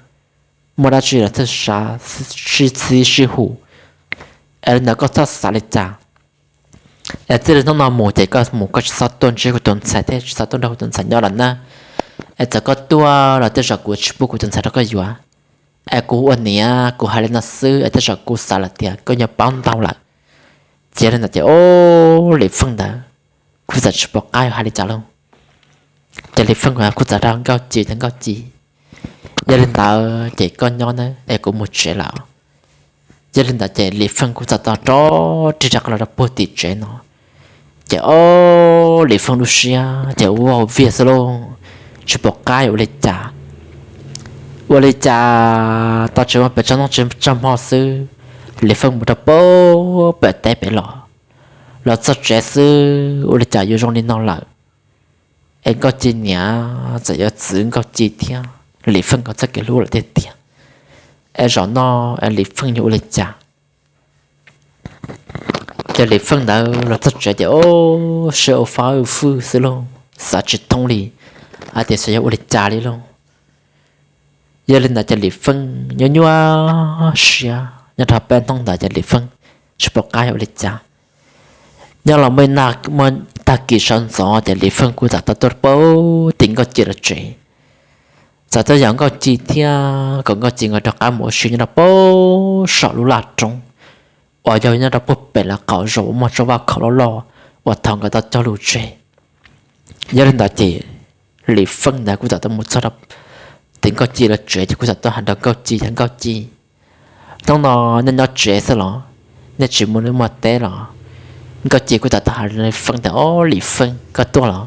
muaj dab tsi los thiaj sib txhib sib hum. Es li ntawd koj txhob xav li cas. Es txij li hnub no mus ces koj mus koj tsis txhob tuaj ntsib kuv tus ntxhais thiab tsis txhob tuaj nrog kuv tus ntxhais nyob lawm na. Es txawm koj tuaj los tej zaum kuv tsis pub kuv tus ntxhais rau koj yuav. Es kuv ua niam kuv hais li no xwb es tej zaum kuv xav lawm tias koj nyuag paub ntau lawm. Ces li ntawd ces o, Lis Feej ntawd kuj txawm tsis pom qab yuav hais li cas lauj. Ces Lis Feej kuj txawm rau Nkauj Ci tias, Nkauj Ci, yog li ntawd ces koj nyob na es kuv mus tsev lawm. Yog li ntawd ces Lis Feej kuj txawm tau rov rig rov qab los rau puag tim tsev no. Ces o, Lis Feej lub siab ces ua viag xwb lauj, tsis pom qab yuav ua li cas. Ua li cas tau tsev muaj pes tsawg hnub tsev tsawg hmo xwb, Lis Feej mus rau puag pem teb pem los, los txog tsev xwb ua li cas yuav zoo li no lawm. Es Nkauj Ci niam txawm yuav txwv Nkauj Ci thiab Lis Feej nkawd txoj kev hlub lawm tiag tiag. Es zaum no es Lis Feej yuav ua li cas? Ces Lis Feej ntawd los txog tsev ces o, siab ua fab fwj xwb lauj, xav tsis thoob li hais tias xyov yog ua li cas li lauj. Yog li ntawd ces Lis Feej nyuaj nyuaj siab nyob rau peb hnub ntawd ces Lis Feej tsis pom qab yuav ua li cas. Nyob los muaj tag kis sawv ntxov ces Lis Feej kuj txawm tau tuaj puag tim Nkauj Ci lawv tsev. Txawm tuaj yaum Nkauj Ci thiab kom Nkauj Ci nkawd rov qab mus ua si nyob rau puag saum lub laj roob uas yog nyob rau puag pem lawv qaum zos uas muaj tsob vaj khaum loj loj uas thaum nkawd tau cog lus tseg. Yog li ntawd ces Lis Feej ntawd kuj txawm tau mus txog rau tim Nkauj Ci lawv tsev ces kuj txawm tuaj hais rau Nkauj Ci tias, Nkauj Ci, hnub no nej nyob tsev xwb los? Nej tsis mus liaj mus teb los? Nkauj Ci kuj txawm tau hais rau Lis Feej tias, Ob, Lis Feej, koj tuaj los?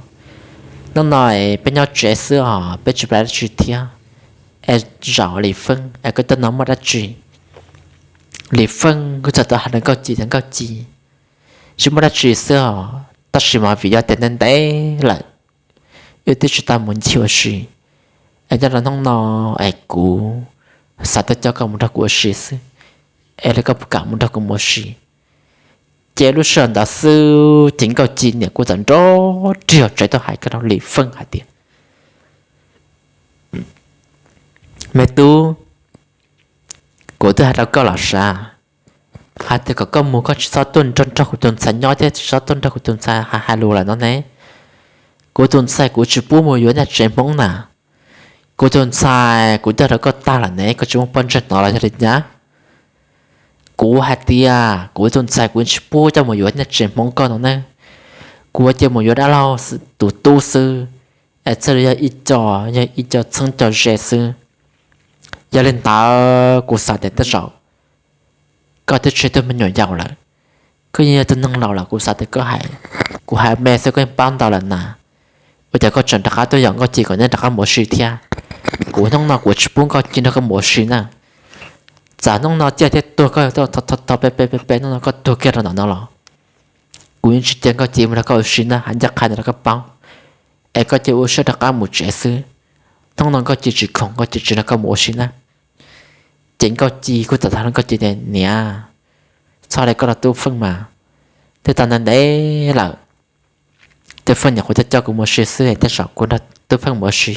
Hnub no es peb nyob tsev xwb os, peb tsis pab dab tsi thiab. Es zaum Lis Feej es koj tuaj no muaj dab tsi? Lis Feej kuj txawm tau hais rau Nkauj Ci tias, Nkauj Ci, tsis muaj dab tsi xwb os, tab sis mas vim yog tias ntev ntev lawm wb twb tsis tau mus ncig ua si, es nyob rau hnub no es kuv xav tuaj coj koj mus nrog kuv ua si xwb, es li koj puas kam mus nrog kuv mus ua si? Ces lub sij hawm ntawd xwb ces Nkauj Ci niam kuj txawm nrov rig tsev tuaj hais kiag rau Lis Feej hais tias, Me tub, kuv twb hais rau koj los sav, hais tias kom koj mus koj tsis txhob tuaj nrog nrog kuv tus ntxhais nyob thiab tsis txhob tuaj nrog kuv tus ntxhais hais hais lus lawm no ne. Kuv tus ntxhais kuv tsis pub mus yuav nyaj tsev Hmoob na. Kuv tus ntxhais kuv twb hais rau koj tag lawm ne, koj tsis muaj pob ntseg hnov los yog li cas? Kuv hais tias kuv tus ntxhais kuv tsis pub coj mus yuav nyaj tsev Hmoob koj no ne. Kuv cia mus yuav dab laug tus tub xwb, es txawm li yog ib co, yog ib co txheeb co ze xwb. Yog li ntawd kuv xav tias tej zaum koj twb tsis yog tus me nyuam yaus lawm, koj yeej yog tus neeg laus lawm, kuv xav tias koj hais, kuv hais me xwb koj yeej paub ntau lawm na. Ua cas koj tseem rov qab tuaj yaum Nkauj Ci kom neb rov qab mus ua si thiab? Kuv hnub no kuv tsis pub Nkauj Ci nrog koj mus ua si na. Txawm hnub no ciaj thiab tuag koj thov thov pe pe pe pe hnub no koj tuag kiag rau ntawm no los kuv yeej tsis cia Nkauj Ci mus nrog koj ua si na, hais ncaj qha ntawm rau koj paub. Es koj cia ua siab rov qab mus tsev xwb. Hnub no Nkauj Ci tsis khoom, Nkauj Ci tsis nrog koj mus ua si na. Ces Nkauj Ci kuj txawm tau hais rau Nkauj Ci tias, Niam, txhob li koj rau Tub Feej mas, twb tau ntev ntev lawm. Tub Feej niam kuv coj coj kuv mus ua si xwb, tej zaum kuv nrog Tub Feej mus ua si.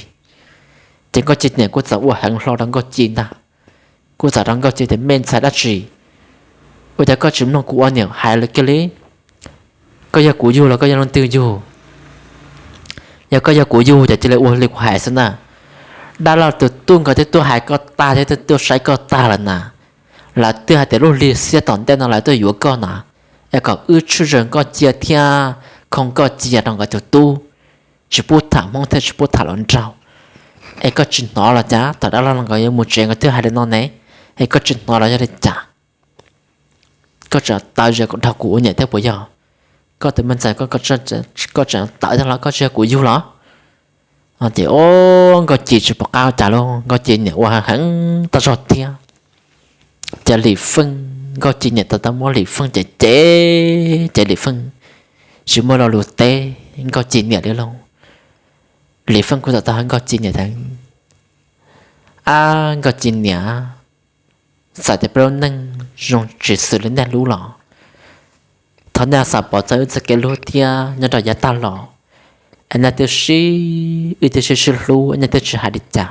Ces Nkauj Ci niam kuj txawm ua heev hlo rau Nkauj Ci ntag, kuj txawm rau Nkauj Ci tias, Me ntxhais dab tsi, ua cas koj tsis mloog kuv ua niam hais lawm kiag li? Koj yog kuv yug los koj yog leej twg yug? Yog koj yog kuv yug ces cia li ua li kuv hais xwb na. Dab laug tus tub nkawd twb tuaj hais koj tag thiab twb tuaj saib koj tag lawm na. Lawv twb hais tias lub hli xiab tom ntej no lawv tuaj yuav koj na, es kom wb tswj zeem Nkauj Ci thiab khoom Nkauj Ci rau nkawd tus tub, tsis pub tham Hmoob thiab tsis pub tham hluas nraug. Es koj tsis hnov los cas? Thaum dab laug nkawd yuav mus tsev nkawd twb hais li no ne. Es koj tsis hnov los yog li cas? Koj tseem tawv zes kom dhau kuv ua niam thiab puas yog? Koj tus me ntxhais, koj tseem tawv thiab los koj tsis yog kuv yug los? Ces o, Nkauj Ci tsis pom qab ua cas lauj, Nkauj Ci niam ua heev heev tag zog thiab. Ces Lis Feej, Nkauj Ci niam tau tau muab Lis Feej ces cem, ces Lis Feej tsis muaj lo lus teb Nkauj Ci niam li lauj. Lis Feej kuj tau tau hais Nkauj Ci niam tias, Ab Nkauj Ci niam, txawm tias peb lub neej zoo tsis xws li nej lub los thov nej xam pom txog wb txoj kev hlub thiab nyob rau yav tag los, es nej twb sib, wb twb sib sib hlub, nej twb tsis hais li cas.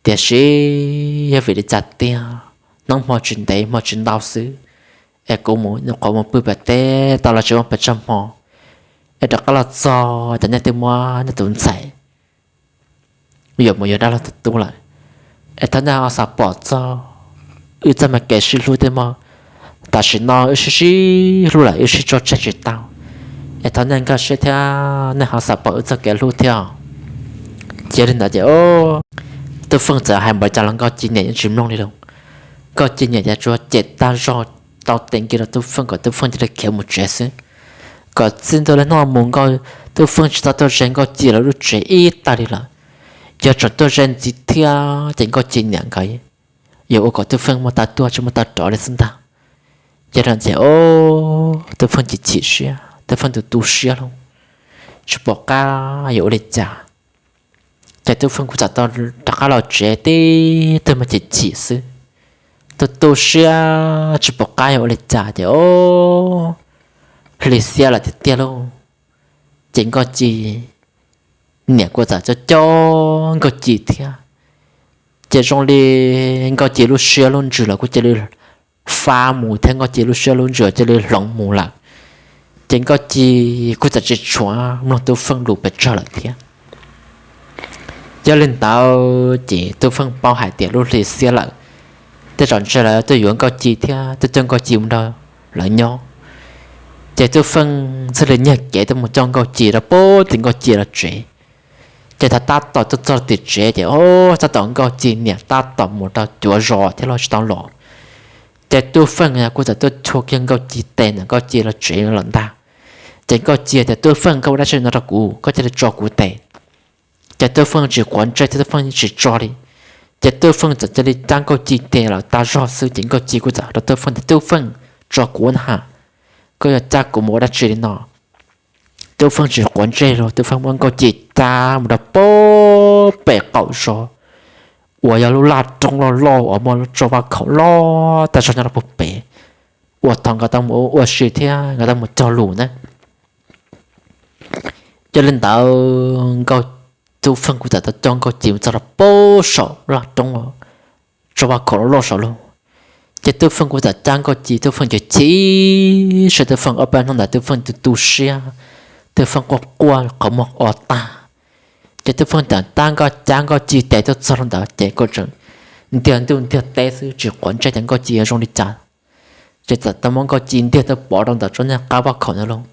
Tiam sis yog vim li cas tiag, hnub hmo tsis ntev hmo tsis ntau xwb, es kuv mus nyuam qhuav mus pw pem teb tau los tsis muaj pes tsawg hmo, es rov qab los txog ces nej twb muab nej tus ntxhais yuav mus yuav dab laug tus tub lawm. Es thov nej ho xam pom txog wb txoj me kev sib hlub tej mog. Tam sim no wb sib sib hlub lawm, wb sib tso tseg tsis tau, es thov nej nkag siab thiab nej ho xam pom wb txoj kev hlub thiab. Ces li ntawd ces Tub Feej txawm hais npaum cas los Nkauj Ci niam yeej tsis mloog li lauj. Nkauj Ci niam ces tsuas cem tag zog, tau tes nkig rau Tub Feej kom Tub Feej cia li khiav mus tsev xwb, kom txij ntua li hnub no mus Nkauj, Tub Feej tsis txhob tuaj ze Nkauj Ci lawv lub tsev ib tag li lawm. Yog tseem tuaj ze ntxiv thiab ces Nkauj Ci niam nkawd yuav ua kom Tub Feej muaj taw tuaj tsis muaj taw rov li xwb ntag. Ces li ntawd ces Tub Feej chim chim siab, Tub Feej tu tu siab lauj, tsis pom qab yuav ua li cas. Ces Tub Feej kuj txawm tau rov qab los tsev tib tug mas chim chim xwb, tu tu siab tsis pom qab yuav ua li cas ces o, hli xiab lawm tiag tiag lauj. Ces Nkauj Ci niam kuj txawm coj coj Nkauj Ci thiab, ces zoo li Nkauj Ci lub siab lub ntsws los kuj cia li fab mus thiab, Nkauj Ci lub siab lub ntsws cia li hloov mus lawm. Ces Nkauj Ci kuj txawm tsis tshua mloog Tub Feej lus pes tsawg lawm thiab. Yog li ntawd ces Tub Feej paub hais tias lub hli xiab lawm, tej zaum ntshe lawv tuaj yuav Nkauj Ci thiab tuaj coj Nkauj Ci mus nrog lawv nyob. Ces Tub Feej thiaj li nyiag kev tuaj mus coj Nkauj Ci rau puag tim Nkauj Ci lawv tsev. Ces thaum tab tom tuaj txog tim tsev ces o, tab tom Nkauj Ci niam tab tom mus rau cuav zos thiab los tsis tau los. Ces Tub Feej kuj txawm tuaj chua kiag Nkauj Ci tes ntawm Nkauj Ci lawv tsev los ntag. Ces Nkauj Ci tias, Tub Feej, koj ua dab tsi no rau kuv, koj cia li tso kuv tes. Ces Tub Feej tsis quav ntsej thiab Tub Feej tsis tso li. Ces Tub Feej txawm cia li cab Nkauj Ci tes lawm tag zog xwb ces Nkauj Ci kuj txawm rau Tub Feej tias, Tub Feej, tso kuv na ha, koj yuav cab kuv mus ua dab tsi li no? Tub Feej tsis quav ntsej los Tub Feej muab Nkauj Ci cab mus rau puag pem qaum zos uas yog lub laj roob loj loj uas muaj lub tsua vaj khaum loj tag zog nyob rau puag pem, uas thaum nkawd tau mus ua si thiab nkawd tau mus cog lus na. Yog li ntawd Nkauj, Tub Feej kuj txawm tau coj Nkauj Ci mus txog rau puag saum laj roob tsua vaj khaum loj loj saud lauj. Ces Tub Feej kuj txawm cab Nkauj Ci, Tub Feej ces chim siab, Tub Feej ob peb hnub ntawd Tub Feej tu tu siab, Tub Feej quaj quaj qhov muag o tag. Ces Tub Feej txawm tab nkauj cab Nkauj Ci tes tuaj txog rau ntawd ces kuj tseem ntiag ntuj ntiag teb xwb tsis quav ntsej tias Nkauj Ci yuav zoo li cas. Ces txawm tau muab Nkauj Ci ntiag tuaj pov rau ntawm tsob niag qab vaj khaum ntawd lauj.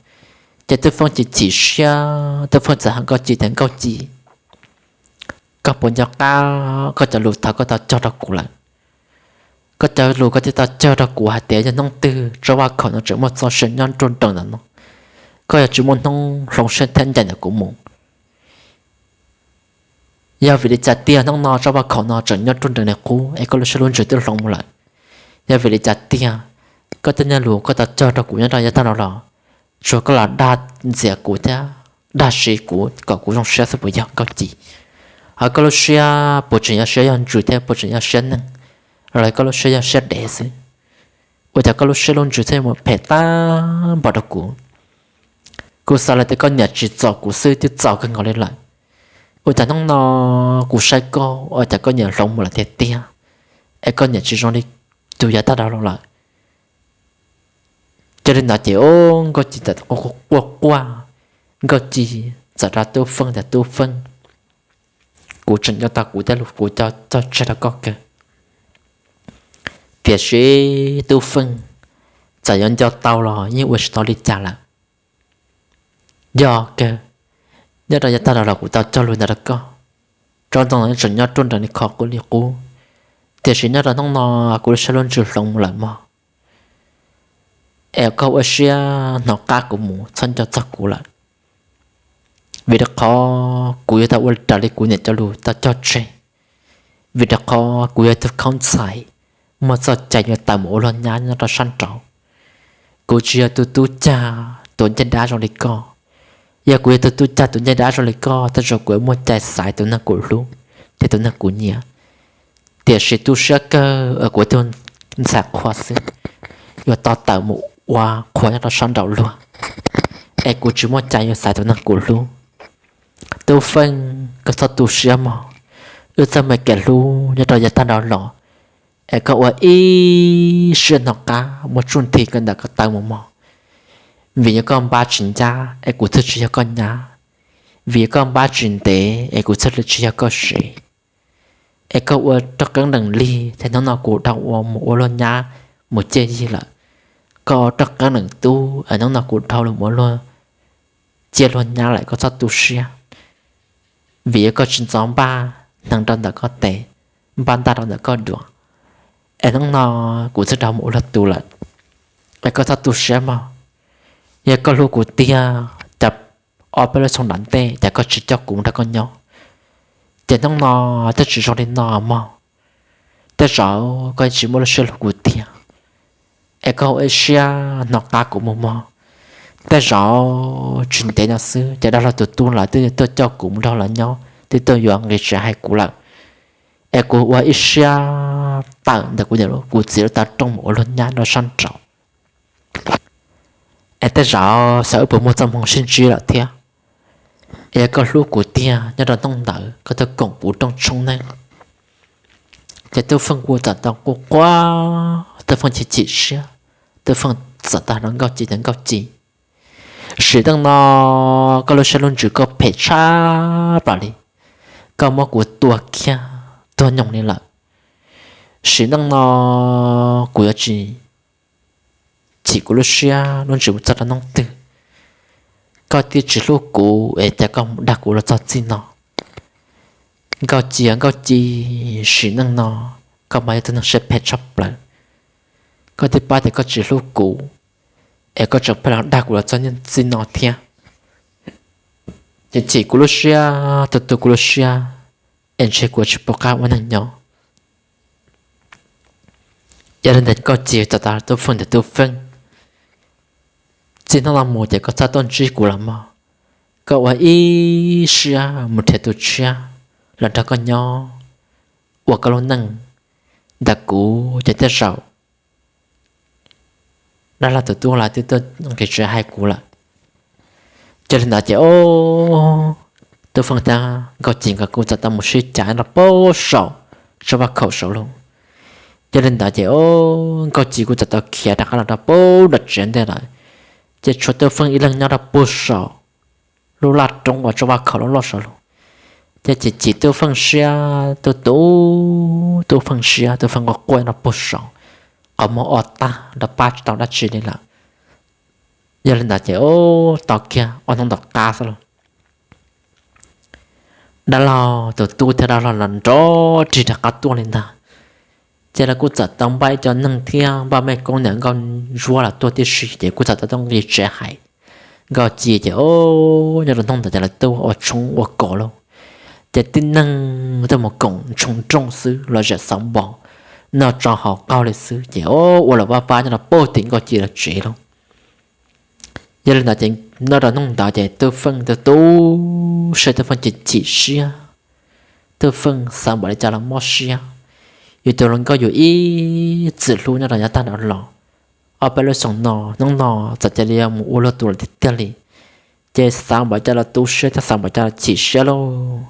Ces Tub Feej chim chim siab, Tub Feej txawm hais Nkauj Ci tias, Nkauj Ci, koj puas nco qab koj cov lus thaum koj tau cog rau kuv lawm? Koj cov lus koj twb tau cog rau kuv hais tias yog hnub twg tsob vaj khaum no tseem muaj txoj sia nyob ruaj nrees ntawm no, koj yuav tsis muaj hnub hloov siab thiab ncaim ntawm kuv mus. Yog vim li cas tiag hnub no tsob vaj khaum no tseem nyob ruaj nrees li qub es koj lub siab lub ntsws twb hloov mus lawm? Yog vim li cas tiag koj tej niag lus koj tau cog rau kuv nyob rau yav tag los los tsuas koj los dag ntxias kuv thiab dag siv kuv kom kuv zoo siab xwb puas yog Nkauj Ci? Hos koj lub siab puas tseem yog siab yog ntsws thiab puas tseem yog siab neeg, los koj lub siab yog siab dev xwb? Ua cas koj lub siab lub ntsws thiaj mus phem tag npaum rau kuv? Kuv xav lawm tias koj niam tsis txom kuv xwb twb txaus kawg nkaus li lawm. Ua cas hnub no kuv saib koj ua cas koj niam hloov mus lawm tiag tiag, es koj niam tsis zoo li tus yav tag los lawm. Ces li ntawd ces Nkauj Ci txawm quaj quaj, Nkauj Ci txawm rau Tub Feej tias, Tub Feej, kuv tseem nco tau kuv tej lus kuv cog tseg rau koj kawg, tiam sis Tub Feej, txawm yuav nco tau los yeej ua tsis tau li cas lawm. Yog kawg, nyob rau yav tag los los kuv tau cog lus ntawd rau koj, tsob ntoo no tseem nyob ruaj nrees li qub li qub. Tiam sis nyob rau hnub no kuv lub siab lub ntsws hloov lawm mog, es koj ua siab hnov qab kuv mus txhob nco txog kuv lawm. Vim rau qhov kuv yuav tau ua raws li kuv niam cov lus tau cog tseg. Vim rau qhov kuv yog tus khaub ntxhais muaj txoj cai yuav tawm mus ua luag nyab nyob rau sab nraud. Kuv tsis yog tus tub cag tuav ncej dab zoo li koj. Yog kuv yog tus tub cag tuav ncej dab zoo li koj, tej zaum kuv yuav muaj cai xaiv tus neeg kuv hlub thiab tus neeg kuv nyiam. Tiam sis tu siab kawg uas kuv tus ntxhais qhua xwb yuav tau tawm mus ua qhua nyob rau sab nraum luag, es kuv tsis muaj cai yuav xaiv tus neeg kuv hlub. Tub Feej, koj txhob tu siab mog. Wb txoj me kev hlub nyob rau yav tag nrho los, es koj ua ib siab hnov qab muab tsuj nthi kawg ntawm ko taw mus mog. Vim yog koj npab tsis ncaj es kuv thiaj tsis yog koj nyab. Vim yog koj npab tsis ntev es kuv thiaj li tsis yog koj sev. Es koj ua roj qeeb nees lig, ces hnub no kuv dhau ua mus ua luag nyab mus ciaj yig lawm. Koj ua roj qeeb nees tub, es hnub no kuv dhau los mus ua luag ciaj luag nyab lawm, koj txhob tu siab. Vim yog koj tsis ntxov npaj hneev rau ntawm koj tes, npaj ntaj rau ntawm koj duav, es hnub no kuv thiaj dhau mus ua luag tub lawm. Es koj txhob tu siab mog. Yog koj hlub kuv tiag, cas ob peb lub xyoo nram ntej cas koj tsis coj kuv mus nrog koj nyob, ces hnub no thiaj tsis zoo li no mog. Tej zaum koj tsis muaj lub siab hlub kuv tiag, es koj ua ib siab hnov qab kuv mus mog. Tej zaum tsis ntev no xwb ces dab laug tus tub lawv twb tuaj coj kuv mus nrog lawv nyob, twb tuaj yuav nqi tsev hais kuv lawm. Es kuv ua ib siab tawm ntawm kuv, kuv txiv lub tav rooj mus ua luag nyab rau sab nraud. Es tej zaum xyov wb puas muaj txoj hmoo sib ntsib lawm thiab. Es yog koj hlub kuv tiag, nyob rau hnub ntawd koj tuaj koom kuv rooj tshoob neeg. Ces Tub Feej kuj txawm tau quaj quaj, Tub Feej chim chim siab, Tub Feej txawm tau hais rau Nkauj Ci tias, Nkauj Ci, sim neej no koj lub siab lub ntsws koj phem tshaj plaws li, koj muab kuv tua kiag tuag nyoog li lawm. Sim neej no kuv yuav tsis chim kuv lub siab lub ntsws mus txog rau hnub twg. Koj twb tsis hlub kuv es cas koj mus dag kuv los txog txij no. Nkauj Ci, Nkauj Ci, sim neej no koj mas yog tus neeg siab phem tshaj plaws. Koj twb pab tias koj tsis hlub kuv, es koj tseem pheej los dag kuv los txog txij no thiab. Ces chim kuv lub siab, tu tu kuv lub siab, es ntshe kuv tsis pom qab ua neeg nyob. Yog li ntawd Nkauj Ci txawm tau Tub Feej tias, Tub Feej, txij hnub no mus ces koj txhob tuaj ntsib kuv lawm mog. Koj ua ib siab mus nrhiav tus tshiab los nrog koj nyob ua koj lub neej ntawm kuv ces tej zaum dab laug tus tub lawv twb tuaj nqis tsev hais kuv lawm. Yog li ntawd ces, o, Tub Feej thiab Nkauj Ci nkawd kuj txawm tau mus sib cav rau pem saum tsob vaj khaum saud lauj. Yog li ntawd ces, o, Nkauj Ci kuj txawm tau khiav rov qab los rau pem nram tsev ntej lawm. Ces tshuav Tub Feej ib leeg nyob rau pem saum lub laj roob uas tsob vaj khaum loj loj saud lauj. Ces chim chim Tub Feej siab, tu tu Tub Feej siab, Tub Feej quaj quaj rau pem saud, qhov muag o tag rau pab tsis tau dab tsi li lawm. Yog li ntawd ces, o, tau kiag ob hnub tom qab xwb lauj, dab laug tus tub thiab dab laug los nrov rig rov qab tuaj li ntag. Ces lawv kuj txawm tau npaj ib co neeg thiab npaj mej koob niam nkauj ntsuab los tuaj tib si ces kuj txawm tau tuaj nqis tsev hais Nkauj Ci ces, o, nyob rau hnub ntawd ces lawv tuaj ua tshoob ua kos lauj. Ces tib neeg tuaj mus koom ntshoo nrooj xwb los zem xauv npos, noj tsau haus qaug li xwb ces, o, ua luam pab pab nyob rau pem tim Nkauj Ci lawv tsev lauj. Yog li ntawd ces nyob rau hnub ntawd ces Tub Feej tu tu siab, Tub Feej chim chim siab, Tub Feej xav npaum li cas los mob siab. Yus tus hluas nkauj yus ib txwm hlub nyob rau yav tag los, ob peb lub xyoo no, hnub no txawm cia li mus ua luag tub lawm tiag tiag li. Ces xav npaum cas los tu siab thiab xav npaum cas los chim siab lauj.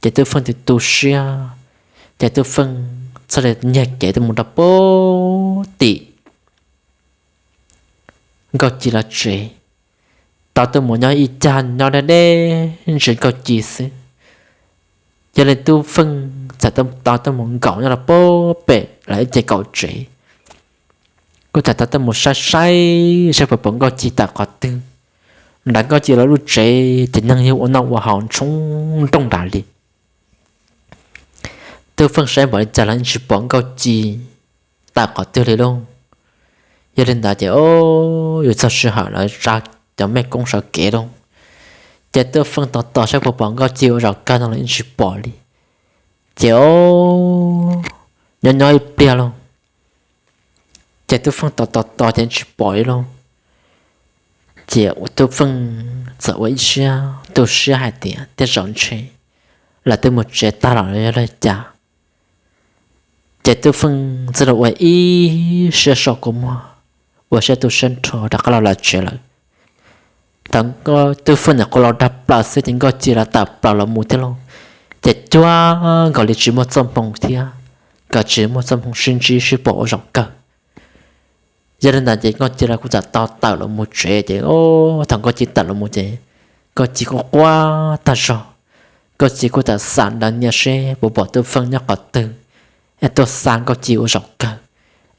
Ces Tub Feej tu tu siab, ces Tub Feej thiaj li nyiag kev tuaj mus rau pem tim Nkauj Ci lawv tsev. Tau tuaj mus nyob ib cag nyob deb deb ntsia Nkauj Ci xwb. Yog li Tub Feej txawm tau tuaj mus nkaum nyob rau pem lawv ib ce kaum tsev. Kuj txawm tau tuaj mus saib saib saib puas pom Nkauj Ci tawm qhov twg. Nram Nkauj Ci lawv lub tsev ces neeg yeej ua noj ua haus ntshoo nrooj nram li. Tub Feej saib npaum li cas los yeej tsis pom Nkauj Ci tawm qhov twg li lauj. Yog li ntawd ces o, yuav txog sij hawm lawv tsa cov mej koob sawv kev lauj. Ces Tub Feej tos tos saib puas pom Nkauj Ci ua zaum kawg no los yeej tsis pom li. Ces o, nyob nyob ib pliag lauj, ces Tub Feej tos tos tos ces tsis pom li lauj. Ces Tub Feej txawm ua ib siab tu siab hais tias tej zaum ntshe lawv twb mus tsev tag los yog li cas. Ces Tub Feej txawm los ua ib siab so kua muag, ua siab tu siab nrho rov qab los lawv tsev lawm. Thaum Tub Feej nyuam qhuav los dag plaws xwb ces Nkauj Ci los tawm plaws los mus thiab lauj. Ces cuag nkaus li tsis muaj txoj hmoo thiab, nkawd tsis muaj txoj hmoo sib ntsib sib pom ua zaum kawg. Yog li ntawd ces Nkauj Ci los kuj txawm tau tawm los mus tsev ces o, thaum Nkauj Ci tawm los mus ces Nkauj Ci kuj quaj tag zog. Nkauj Ci kuj txawm xam ntawv nias seb puas pom Tub Feej nyob qhov twg, es tuaj xa Nkauj Ci ua zaum kawg,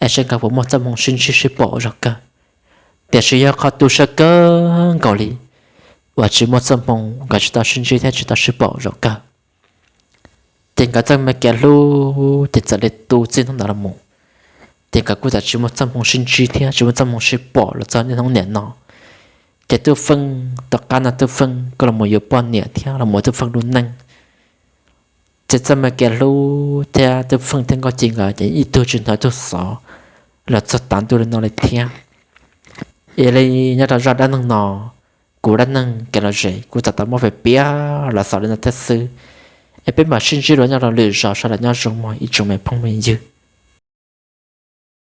es seb nkawd puas muaj txoj hmoo sib ntsib sib pom ua zaum kawg. Tiam sis yog qhov tu siab kawg nkaus li uas tsis muaj txoj hmoo nkawd tsis tau sib ntsib thiab tsis tau sib pom ua zaum kawg. Ces nkawd txoj me kev hlub ces txawm li tu txij hnub ntawd los mus, ces nkawd kuj txawm tsis muaj txoj hmoo sib ntsib thiab tsis muaj txoj hmoo sib pom los txog niaj hnub niam no. Ces Tub Feej tom qab no Tub Feej kuj los mus yuav poj niam thiab los mus ua Tub Feej lub neej. Ces txoj me kev hlub thiab Tub Feej thiab Nkauj Ci nkawd ces ib tug tsis hnov ib tug xov los txog tav ntuj li no li thiab. Yog li nyob rau zaj dab neeg no, kuv dab neeg kev lom zem kuv txawm tau muab piav los xaus li no thiab xwb. Es peb mam sib ntsib dua nyob rau lwm zaus, sawv daws nyob zoo mog ib tsoom me phooj me ywg.